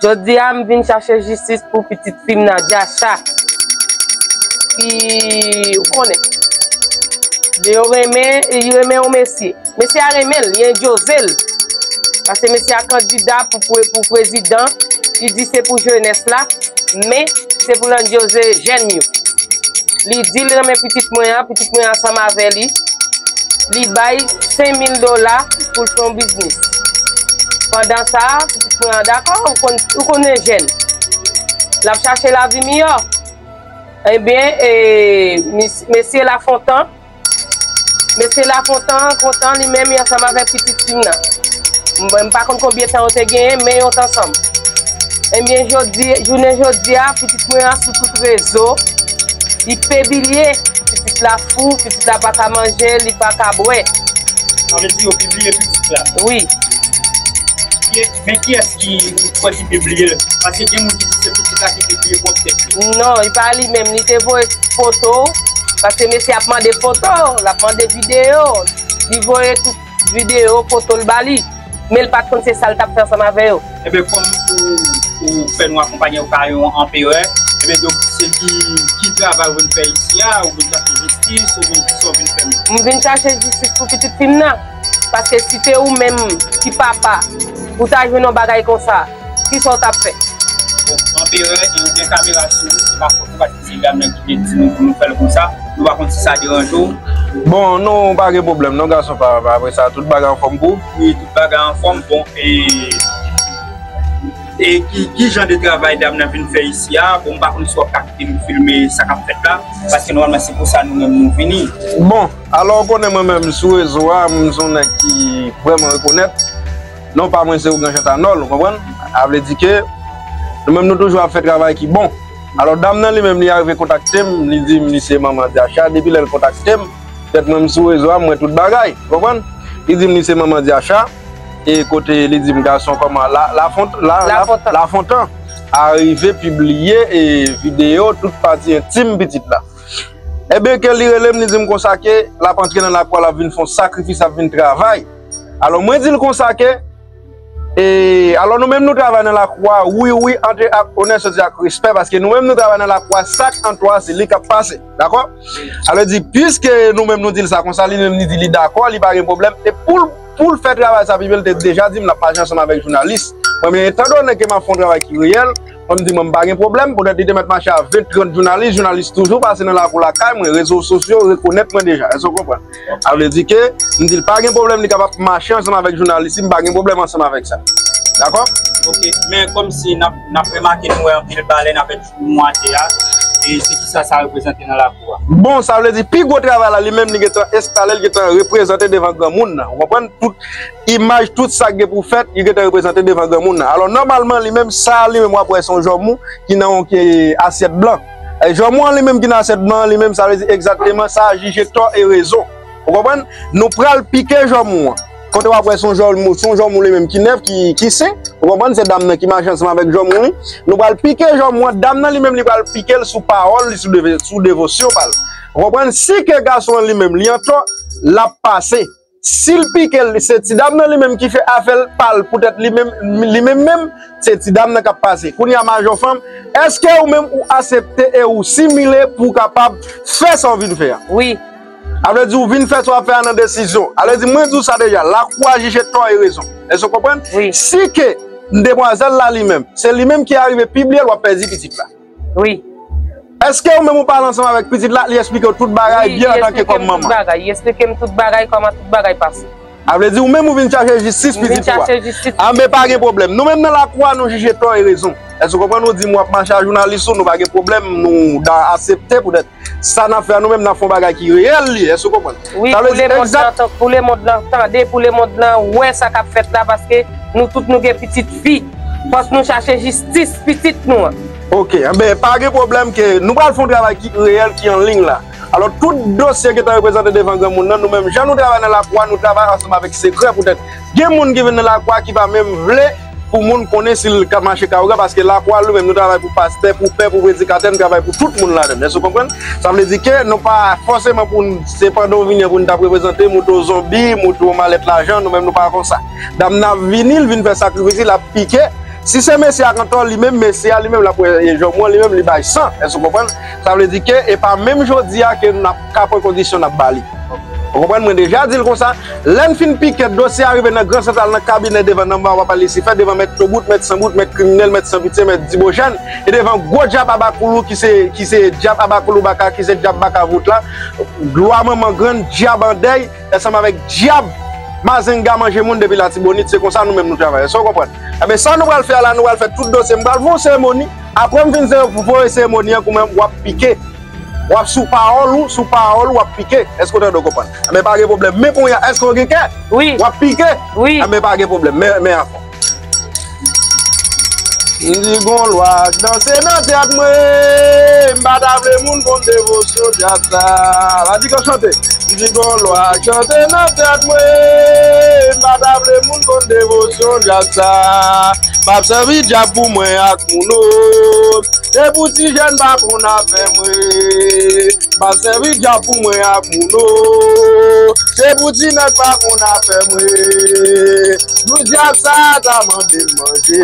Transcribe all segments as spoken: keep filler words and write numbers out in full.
Jodi a, m vin chache jistis pou pitit fi m nan, Dyacha. Ki, ou konnen. Yo renmen, li renmen yon mesye. Mesye a renmen l, li endyoze l. Paske mesye a kandida pou, pou, pou prezidan. Li di se pou jenès la, men se pou l endyoze jèn yo. Li di l renmen pitit mwen an, pitit mwen ansanm avè li. Li bay senk mil dola pou l fè yon biznis. Pandan sa, pitit mwen an dakò, ou konn, ou konnen jèn. L ap chache lavi miyò. Ebyen, e, mis-, mesye Lafontan, mesye Lafontan kontan li menm, li ansanm avèk pitit fi m nan. M, m pa konn konbyen tan yo te genyen, men yo t ansanm. Ebyen, jodi, jounen jodi a, pitit mwen an sou tout rezo, li pibliye, pitit la fou, pitit la pa ka manje, li pa ka bwè. Sa vle di yo pibliye pitit la? Wi. Ki, men kiyès ki ou kwè ki pibliye l? Paske gen moun ki di se pitit la ki pibliye pwòp tèt li. Non, li pa li menm, li te voye foto, paske mesye ap mande foto, l ap mande videyo, li voye tout videyo, foto l ba li. Men l pa t konn se sa l t ap fè ansanm avè yo. Ebyen, kòm ou, ou fè nou akonpanye w ka yon anperè, ebyen, donk, se ki, ki travay ou vin fè isi a? Ou vin chache jistis, ou vin, kisa w vin fè menm? M vin chache jistis pou pitit fi m nan. Paske si te ou menm ki papa, ou ta jwenn yon bagay konsa, kisa w t ap fè? Bon, anperè, e ou gen kamera sou ou, se pa fòt ou, paske se dam nan ki te di nou pou nou fè l konsa. Nou pa konn si sa deranje w. Bon, nou pa gen pwoblèm, non, gason pa, pa, apre sa, tout bagay anfòm pou ou? Wi, tout bagay anfòm, bon, e, e ki, ki jan de travay dam nan vin fè isi a? Bon, m pa konn si w ap ka kite m filme sa k ap fèt la, paske nòmalman se pou sa nou menm nou vini. Bon, alò, ou konnen mwen menm sou rezo a, m se yon nèg ki vrèman rekonèt. Non pa mwen se Ougan Jean Tanol, ou konprann? A vle di ke nou menm nou toujou ap fè travay ki bon. Alò, dam nan li menm, li arive kontakte m, li di m li se manman Dyacha. Depi lè l kontakte m, petèt mwen m sou rezo a, m wè tout bagay, ou konprann? Li di m li se manman Dyacha, e kote li di m gason kòman, la, Lafont-, la, la, Lafontan. Lafontan arive pibliye e videyo tout pati entim pitit la. Ebyen, ke li rele m, li di m konsa ke l ap antre nan lakou a, l ap vin fè yon sakrifis, l ap vin travay. Alò, mwen di l konsa ke, e, alò, nou menm nou travay nan lakou a, wi, wi, antre ak onè, soti ak respè, paske nou menm nou travay nan lakou a, sa k an twa, se li k ap pase, dakò? Alò, di, piske nou menm nou di l sa konsa, li menm li di li dakò, li pa gen pwoblèm, e pou l, pou l fè travay sa, pi byen, li te deja di m l ap mache ansanm avèk jounalis. Mwen, men, etandone ke m ap fè yon travay ki reyèl, mwen, m di, mwen, m pa gen pwoblèm, poutèt li te mèt mache a ven, trant jounalis, jounalis toujou pase nan lakou lakay mwen, rezo sosyo rekonèt mwen deja, èske w konprann? Sa vle di ke m di l pa gen pwoblèm, li kapab mache ansanm avèk jounalis li, m pa gen pwoblèm ansanm avèk sa. Dakò? Ok, men kòmsi n ap, n ap remake nou wè anpil balèn avèk jou nou atè a, e se kisa sa reprezante nan lakou a? Bon, sa vle di pi gwo travay la, li menm li gentan enstale, li gentan reprezante devan granmoun nan. Ou konprann? Tout imaj, tout sa k gen pou fèt, li gentan reprezante devan granmoun nan. Alò, nòmalman, li menm, sa li menm w ap wè se yon jòmou ki nan yon, ki asyèt blan. E jòmou an li menm ki nan asyèt blan an, li menm, sa vle di egzakteman sa, jije tò e rezon. Ou konprann? Nou pral pike jòmou an. Kote w ap wè se yon jòmou, se yon jòmou li menm ki nèf, ki, ki sen. Ou konprann? Se dam nan ki mache ansanm avèk jòmou li. Nou pral pike jòmou an. Dam nan li menm, li pral pike l sou pawòl li, sou deve-, sou devosyon pa l. Ou konprann? Si ke gason an li menm, li an tò, l ap pase. Si l pike l, se ti dam nan li menm ki fè afè l pa l, poutèt li menm, li menm menm, se ti dam nan k ap pase. Kounye a, majò fanm, èske ou menm ou asepte e ou simile pou w kapab fè sa w vin fè a? Wi. A vle di ou vin fè sa w ap fè a nan desizyon. A vle di mwen di w sa deja, lakou a jije tò e rezon. Èske w konprann? Wi. Si ke demwazèl la li menm, se li menm ki arive pibliye l, w ap pèdi pitit la. Wi. Èske ou menm ou pale ansanm avèk pitit la, li eksplike w tout bagay byen antanke kòm manman? Wi, li eksplike m tout bagay, li eksplike m tout bagay, kòman tout bagay pase. A vle di ou menm ou vin chache jistis pitit ou a. M vin chache jistis. Anben pa gen pwoblèm. Nou menm nan lakou a, nou jije tò e rezon. Èske w konprann? Ou di m w ap mache a jounalis ou, nou pa gen pwoblèm, nou da asepte poutèt sa n ap fè a, nou menm n ap fè yon bagay ki reyèl li ye. Èske w konprann? Wi, pou lemonn lan, pou lemonn lan tande, pou lemonn lan wè sa k ap fèt la, paske nou tout nou gen pitit fi. Fòk nou chache jistis pitit nou an. Ok, anben, pa gen pwoblèm ke nou pral fè yon travay ki reyèl, ki an liy la. Alò, tout dosye gentan reprezante devan granmoun nan, nou menm, jan nou travay nan lakou a, nou travay ansanm avèk sekrè poutèt gen moun ki vin nan lakou a ki pa menm vle pou moun konnen si l ka mache ka ougan, paske lakou a li menm, nou travay pou pastè, pou pè, pou predikatè, nou travay pou tout moun ladan l. Èske w konprann? Sa vle di ke nou pa fòseman pou n, se pandan w vini an pou n t ap reprezante, moute w zonbi, moute w malèt lajan, nou menm nou pa konsa. Dam nan ap vini, l vin fè sakrifis li, l ap pike, Si se mesye a k antò, li menm, mesye a, li menm, l ap wè, e, jòmou an, li menm, li bay san. Èske w konprann? Sa vle di ke e pa menm jodi a ke n ap ka pran kondisyon n ap ba li. Ou konprann? Mwen deja di l konsa. Lè n fin pike, dosye a rive nan Gran Santral, nan kabinè, devan nanm, w ap al Lisifè, devan mèt tobout, mèt sanbout, mèt kriminèl, mèt sanpitye, mèt dibochenn, e devan gwo dyab Abakoulou ki se, ki se dyab Abakoulou Baka, ki se dyab Baka Vout la, glwa manman grann, dyab an dèy, ansanm avèk dyab Mazenga manje moun depi Latibonit, se konsa nou menm nou travay. Èske w konprann? Enben, sa nou pral fè a la, nou pral fè tout dosye. M pral fè yon seremoni. Apre m fin se-, voye seremoni an, koumenm w ap pike. W ap sou pawòl ou, sou pawòl ou, w ap pike. Èske w tande, w konprann? Enben, pa gen pwoblèm. Men kounye a, èske w gen kè? Wi. W ap pike? Wi. Enben, pa gen pwoblèm. Men, men afè. M di gon lwa k danse nan tèt mwen, m pa ta vle moun konn devosyon dyab sa. La di k ap chante. M di gon lwa k chante nan tèt mwen, m pa ta vle moun konn devosyon dyab sa. M ap sèvi dyab pou mwen ak moun o. Se pou ti jèn pa konn afè mwen. M ap sèvi dyab pou mwen ak moun o. Se pou ti nèg pa konn afè mwen. Jou dyab sa ta mande m manje.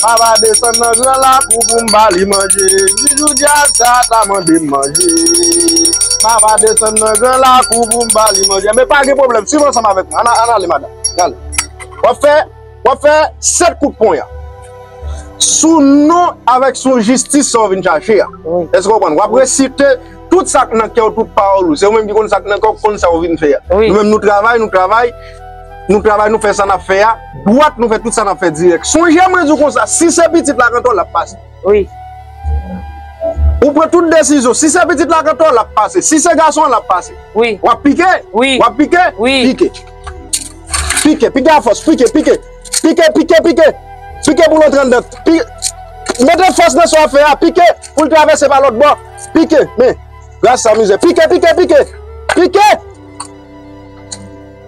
M a pa desann nan gran lakou pou m ba li manje. Jou dyab sa ta mande m manje. M a pa desann nan gran lakou pou m ba li manje. Men pa gen pwoblèm, swiv ansanm avèk mwen. Ann, ann ale, madanm. Ale. W ap fè, w ap fè sèt kout ponya. Sou non avèk sou jistis sa w vin chache a. Wi. Èske w konprann? W ap resite tout sa k nan kè w, tout pawòl ou. Se ou menm ki konn sa k nan kè w, konn sa w vin fè a. Wi. Nou menm nou travay, nou travay, nou travay, nou fè sa n ap fè a dwat, nou fè tout sa n ap fè dirèk. Sonje mwen di w konsa, si se pitit la k antò, l ap pase. Wi. Ou pran tout desizyon. Si se pitit la k antò, l ap pase. Si se gason an, l ap pase. Wi. W ap pike? Wi. W ap pike? Wi. Pike. Pike, pike a fòs, pike, pike. Pike, pike, pike. Pike pou l antre anndan. Pi-, mete fòs nan sa w ap fè a. Pike pou l travèse pa lòt bò. Pike, men. Gras a mizè. Pike, pike, pike. Pike.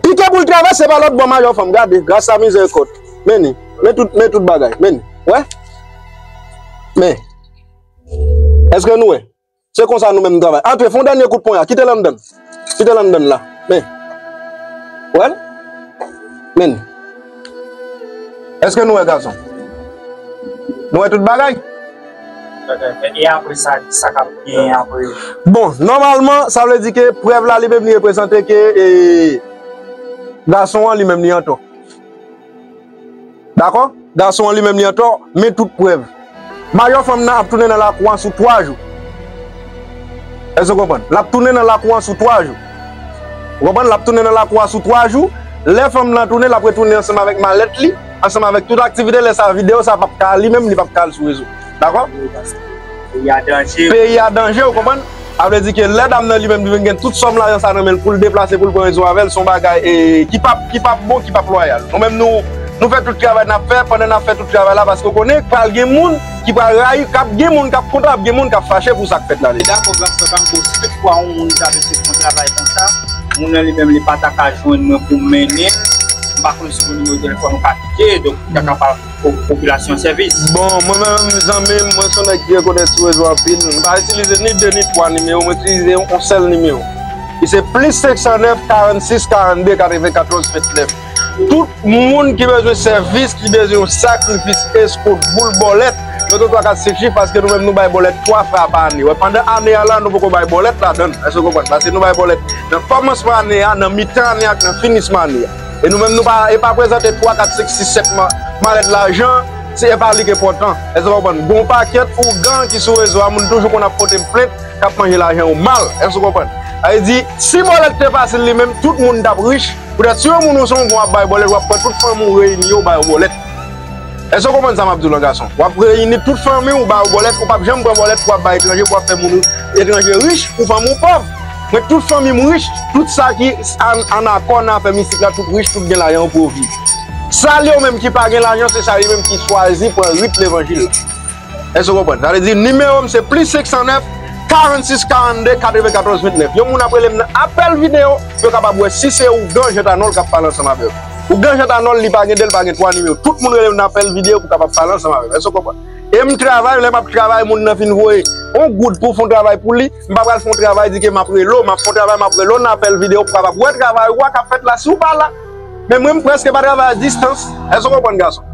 Pike pou l travèse pa lòt bò, majò fanm. Gade, gras a mizè kòt. Men ni. Men tout, men tout bagay. Men ni. Wè? Men. Èske nou wè? Se konsa nou menm nou travay. Antre, fè yon dènye kout ponya. Kite l anndan. Kite l anndan la. Men. Wè l? Men. Èske nou wè, gason? Nou wè tout bagay? E apre sa, sa k ap gen apre? Bon, nòmalman, sa vle di ke prèv la li menm li reprezante ke, e, gason an li menm li antò. Dakò? Gason an li menm li antò, men tout prèv. Majò fanm nan ap tounen nan lakou a sou twa jou. Èske w konprann? L ap tounen nan lakou a sou twa jou. Ou konprann? L ap tounen nan lakou a sou twa jou. Lè fanm nan tounen, l ap retounen ansanm avèk malèt li, ansanm avèk tout aktivite. Lè sa videyo sa p ap ka, li menm li p ap ka al sou rezo. Dakò? Peyi a danje. Peyi a danje, ou konprann? Sa vle di ke lè dam nan li menm li vin gen tout sòm lajan sa nan men l pou l deplase, pou l pran rezo avè l, se yon bagay, e, ki p ap, ki p ap bon, ki p ap lwayal. Nou menm nou, nou fè tout travay n ap fè, pandan n ap fè tout travay la, paske w konnen pral gen moun ki pral rayi, k ap gen moun k ap kontan, ap gen moun k ap fache pou sa k fèt la deja. Dakò, gras pa m, bon, si tout fwa yon moun ta vle fè yon travay konsa, moun nan li menm li pa ta ka jwenn mwen pou m mennen l, m pa konn si gon nimewo telefòn ou ka kite, donk, ou ta kapab po-, popilasyon sèvis. Bon, mwen menm, zanmi m, mwen se yon nèg ki rekonèt sou rezo anpil. M pa itilize ni de ni twa nimewo, mwen itilize yon sèl nimewo. Ki se plis senk san nèf, karannsis, karannde, katrevenkatòz, vennèf. Tout moun ki bezwen sèvis, ki bezwen yon sakrifis, eskòt, boul bòlèt, note twa kat senk chif, paske nou menm nou bay bòlèt twa fwa pa ane. Wè, pandan ane a la, nou poko bay bòlèt ladan l. Èske w konprann? Paske nou bay bòlèt nan kòmansman ane a, nan mitan ane a ak nan finisman ane a. E nou menm nou pa, e pa prezante twa, kat, senk, sis, sèt ma-, malèt lajan, se, e pa li k enpòtan. Èske w konprann? Gon pakèt ougan ki sou rezo a, moun toujou konn ap pote m plent, k ap manje lajan yo mal. Èske w konprann? Sa vle di, si bòlèt te fasil li menm, tout moun t ap rich. Poutèt si yon moun ou se yon ougan w ap bay bòlèt, w ap pran tout fanmi w reyini yo, w ba yo bòlèt. Èske w konprann sa m ap di w lan, gason? W ap reyini tout fanmi w, w ba yo bòlèt, ou p ap janm pran bòlèt pou w ap bay etranje, pou w ap fè moun etranje rich, pou fanmi w pòv. Mwen, tout fanmi m rich, tout sa ki an, an akò nan afè mistik la, tout rich, tout gen lajan yo pou yo viv. Sa li yo menm ki pa gen lajan, se sa li menm ki chwazi pran rit levanjil la. Èske w konprann? Sa vle di, nimewo m se plis senk san nèf, karannsis, karannde, katrevenkatòz, vennèf. Yon moun ap rele m nan apèl videyo, pou yo kapab wè si se ougan Jean Tanol k ap pale ansanm avè w. Ougan Jean Tanol, li pa gen de, li pa gen twa nimewo. Tout moun rele m nan apèl videyo pou kapab pale ansanm avè m. Èske w konprann? E m travay, lè m ap travay, moun nan fin voye yon goud pou fè yon travay pou li, m pa pral fè yon travay, di ke m ap rele w, m ap fè yon travay, m ap rele w nan apèl videyo pou kapab wè travay ou a k ap fèt la, si w pa la. Men mwen, m prèske pa travay a distans. Èske w konprann, gason?